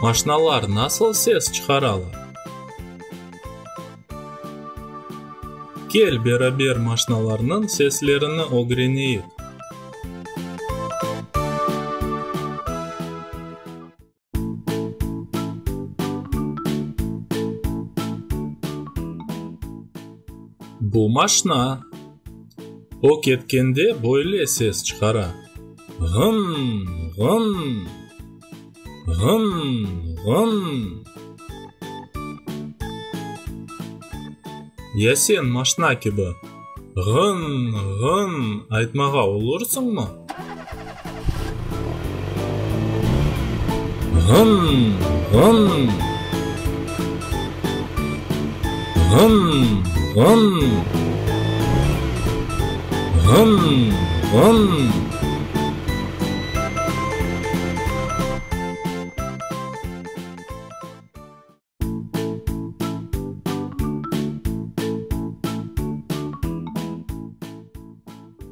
Maşnalar nasıl ses çıqaralar? Kel, beraber maşnalarnıñ seslerini ögreneyik. Bu maşna. O ketkende böyle ses çıqara, ğın, ğın, ğın, ğın. Ya sen maşna kibi ğın, ğın aytmağa olursıñmı? Ğın, ğın! Ğın, ğın! Ğın, ğın!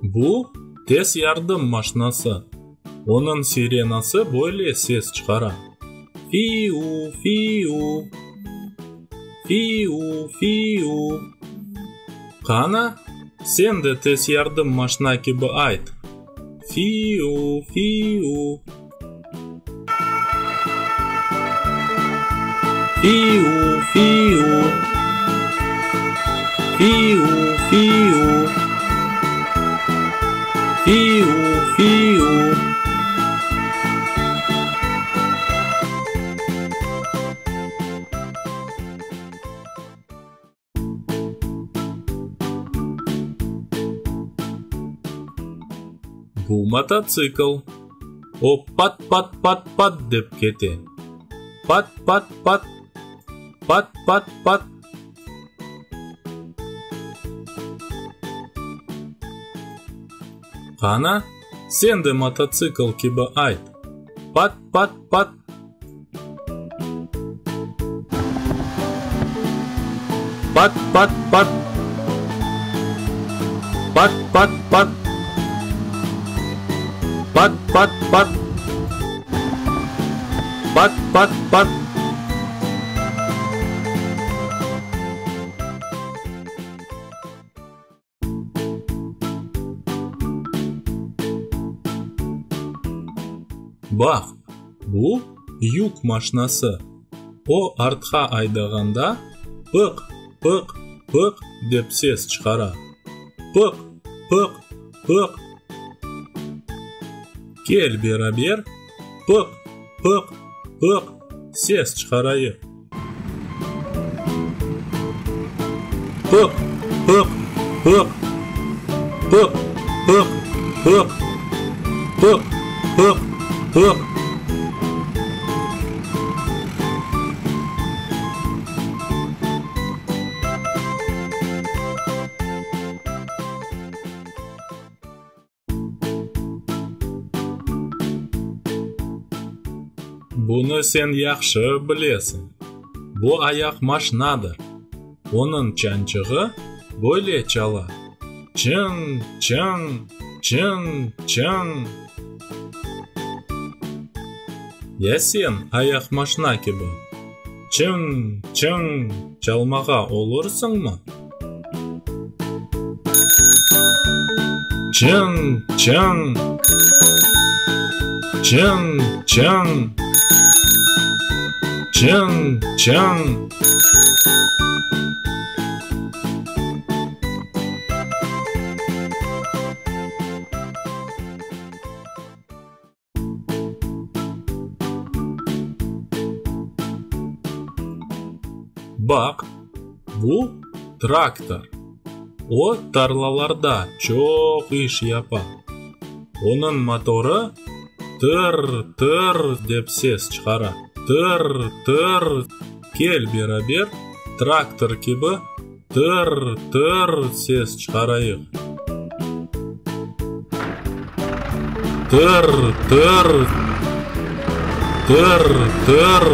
Bu, tez yardım maşnası. Onıñ sirenası böyle ses çıqara, Fiu, fiu! Fiu, fiu! Qana, sen de tez yardım maşna kibi ayt, Fiu, fiu! Fiu, fiu! Fiu, fiu! Fiu, fiu! Bu mototsikl. O pat-pat-pat-pat dep kete. Pat-pat-pat, pat-pat-pat. Qana, sen de mototsikl kibi ayt, pat-pat-pat. Pat, pat, pat. Pat, pat, pat. Pat, pat, pat. Pat, pat, pat. Baq, bu yük maşnası. O, artqa aydağanda, pıq, pıq, pıq dep ses çıqara. Pıq, pıq, pıq. Kel beraber pıq, pıq, pıq ses çıqarayıq. Pıq, pıq, pıq. Pıq, pıq, pıq. Pıq, pıq, pıq. Bunı sen yahşı bilesiñ. Bu ayaqmaşnadır. Onıñ çançığı böyle çala, çıñ, çıñ, çıñ, çıñ. Ya sen ayaqmaşna kibi çıñ, çıñ çalmağa olursıñmı? Çıñ, çıñ! Çıñ, çıñ! Çıñ, çıñ! Baq, bu traktor. O, tarlalarda çoq iş yapa. Onıñ motorı tır-tır dep ses çıqara. Tır-tır. Kel beraber traktor kibi Tır-tır ses çıqarayıq. Tır-tır, tır-tır,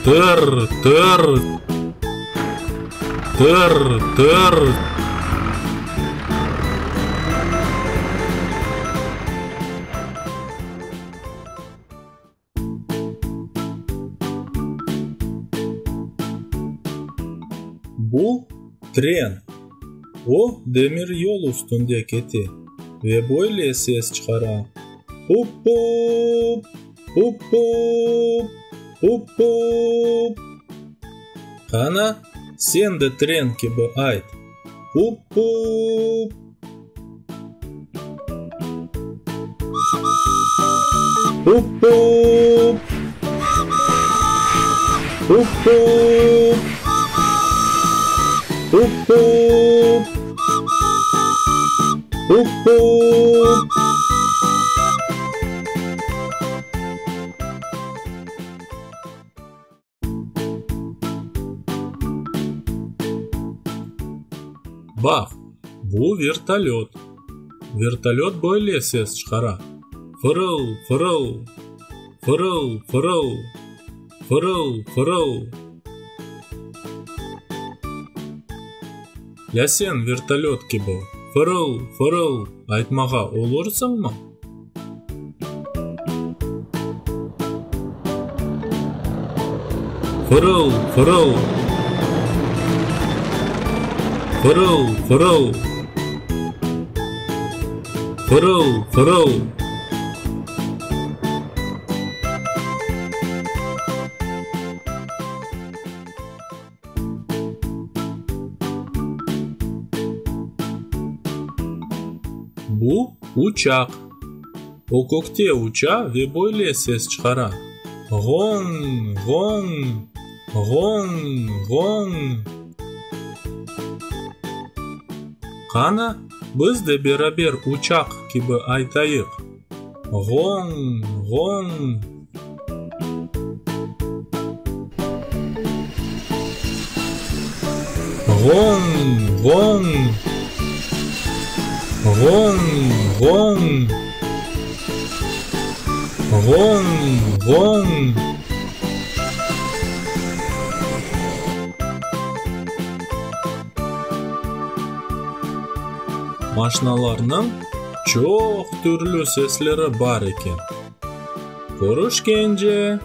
tır-tır, tır-tır. Bu, tren. O, demir yol üstünde kete ve böyle ses çıqara, Pup-pup, pup-pup, pup-pup. Qana, sen de tren kibi ayt, Pup-pup. Pup-pup! Pup-pup! Pup-pup! Pup-pup! Baq, bu vertolöt. Vertolöt böyle ses çıqara, fırıl, fırıl, fırıl, fırıl, fırıl, fırıl. Ya sen vertolöt kibi fırıl, fırıl aytmağa olursıñmı? Fırıl, fırıl. Fırıl, fırıl. Fırıl, fırıl. Bu, uçaq. O kökte uça ve böyle ses çıqara, ğoñ, ğoñ, ğoñ, ğoñ. Qana, biz de beraber uçaq kibi aytayıq, ğoñ, ğoñ. Ğoñ, ğoñ, ğoñ, ğoñ, ğoñ, ğoñ. Maşnalarnıñ çoq türlü sesleri bar eken. Körüşkence!